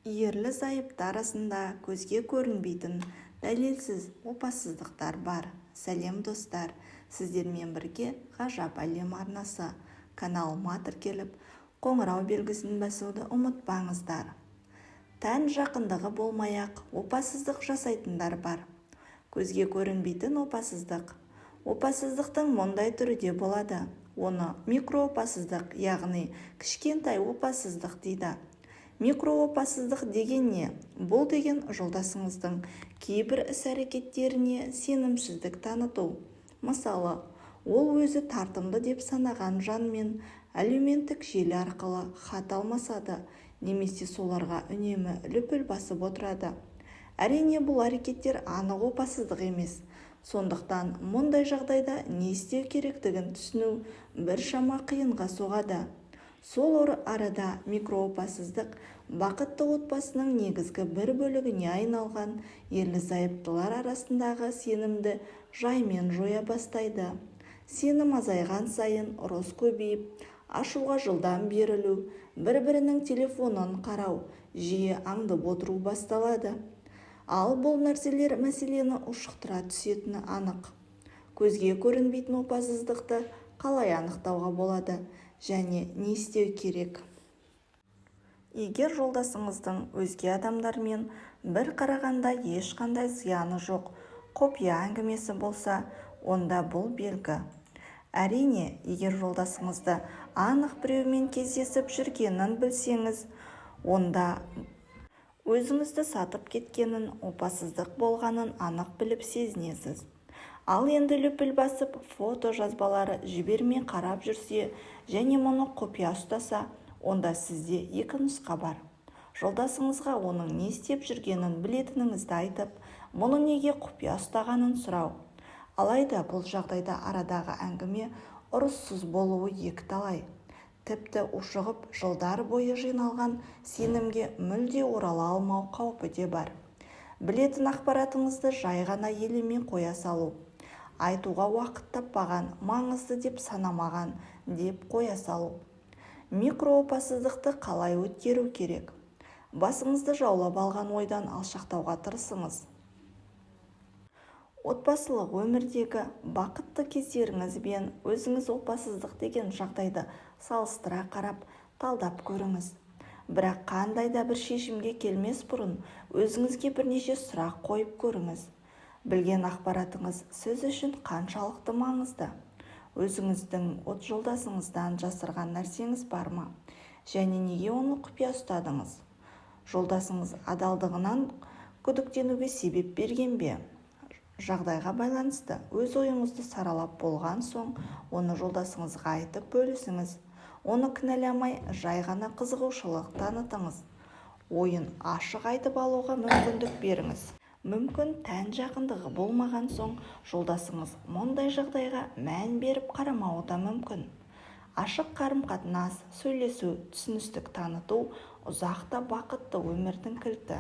Ерлі-зайыпты арасында көзге көрінбейтін дәлелсіз опасыздықтар бар. Сәлем, достар! Сіздермен бірге Ғажап әлем арнасы. Каналыма тіркеліп, қоңырау белгісін басуды ұмытпаңыздар. Тән жақындығы болмай-ақ опасыздық жасайтындар бар. Көзге көрінбейтін опасыздық. Опасыздықтың мұндай түрі де болады. Оны микроопасыздық, яғни кішкентай опасыздық дейді. Микроопасыздық деген не? Бұл деген жолдасыңыздың кейбір іс-әрекеттеріне сенімсіздік таныту. Мысалы, ол өзі тартымды деп санаған жанмен әлеуметтік желі арқылы хат алмасады немесе соларға үнемі лүпіл басып отырады. Әрине, бұл әрекеттер анық опасыздық емес. Сондықтан мұндай жағдайда не істеу керектігін түсіну біршама қиынға соғады. Сол арада микроопасыздық бақытты отбасының негізгі бір бөлігіне айналған ерлі-зайыптылар арасындағы сенімді жаймен жоя бастайды. Сенім азайған сайын ұрыс көбейіп, ашуға жылдам берілу, бір-бірінің телефонын қарау, жиі аңдып отыру басталады. Ал бұл нәрселер мәселені ушықтыра түсетіні анық. Көзге көрінбейтін опасыздықты қалай анықтауға болады және не істеу керек? Егер жолдасыңыздың өзге адамдармен бір қарағанда ешқандай зияны жоқ құпия әңгімесі болса, онда бұл белгі. Әрине, егер жолдасыңызды анық біреумен кездесіп жүргенін білсеңіз, онда өзіңізді сатып кеткенін, опасыздық болғанын анық біліп сезінесіз. Ал енді лүпіл басып, фото жазбалары жібермей қарап жүрсе және мұны құпия ұстаса, онда сізде екі нұсқа бар. Жолдасыңызға оның не істеп жүргенін білетініңізді айтып, мұны неге құпия ұстағанын сұрау. Алайда бұл жағдайда арадағы әңгіме ұрыссыз болуы екіталай. Тіпті ушығып, жылдар бойы жиналған сенімге мүлде орала алмау қаупі де бар. Білетін ақпаратыңызды жай ғана елемей қоя салу. Айтуға уақыт таппаған, маңызды деп санамаған деп қоя салу. Микроопасыздықты қалай өткеру керек? Басыңызды жаулап алған ойдан алшақтауға тырысыңыз. Отбасылық өмірдегі бақытты кездеріңіз бен өзіңіз опасыздық деген жағдайды салыстыра қарап, талдап көріңіз. Бірақ қандай да бір шешімге келмес бұрын өзіңізге бірнеше сұрақ қойып көріңіз. Білген ақпаратыңыз сіз үшін қаншалықты маңызды? Өзіңіздің жолдасыңыздан жасырған нәрсеңіз бар ма? Және неге оны құпия ұстадыңыз? Жолдасыңыз адалдығынан күдіктенуге себеп берген бе? Жағдайға байланысты өз ойыңызды саралап болған соң, оны жолдасыңызға айтып бөлісіңіз. Оны кінәламай, жай ғана қызығушылық танытыңыз. Ойын ашық айтып алуға мүмкіндік беріңіз. Мүмкін, тән жақындығы болмаған соң жолдасыңыз мұндай жағдайға мән беріп қарамауы да мүмкін. Ашық қарым-қатынас, сөйлесу, түсіністік таныту ұзақ та бақытты өмірдің кілті.